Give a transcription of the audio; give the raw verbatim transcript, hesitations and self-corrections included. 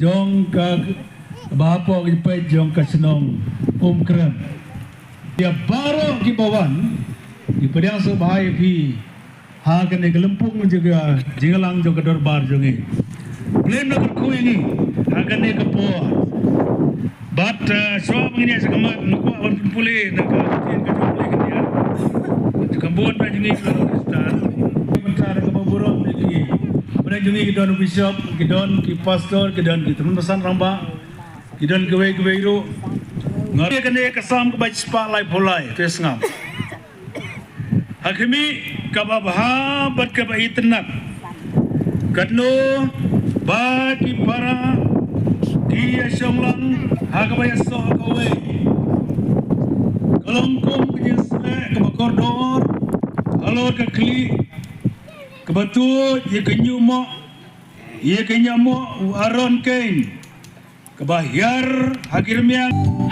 jong ka ba hapoh ki peit jong ka shnong Umkrem. Ïa baroh kiba wan, ki pdiang sngewbha ïa phi ha kane ka lympung jong ka jingïalang jong ka dorbar jong ngi. Blei un kyrkhu ïa ngi ha kane ka por. Bad, eh, shuwa ba ngin ïa sha khmat, nga kwah ban pule na ka ktien ka jong U Blei khyndiat. Ka bun na jong ngi ki Khristan. Mynta da kaba burom ïa ki. Ba na jong ngi ki don u bishop, ki don ki pastor, ki don ki tymmen basan rangbah, ki don kiwei kiwei ruh. Nga ïa kane ka Salm kaba shispah laiphew lai, te sngap. Ha khmih kaba bha bad kaba itynnad. Katno ba ki para ki ïa shong lang ha kaba ïasoh kawei. Ka long kum ka jingsleh kaba kordor halor ka khlieh kaba tuid ïa ka ñiuhmoh, ïa ka ñiuhmoh u Aron Kane kaba hiar ha ki rmiang.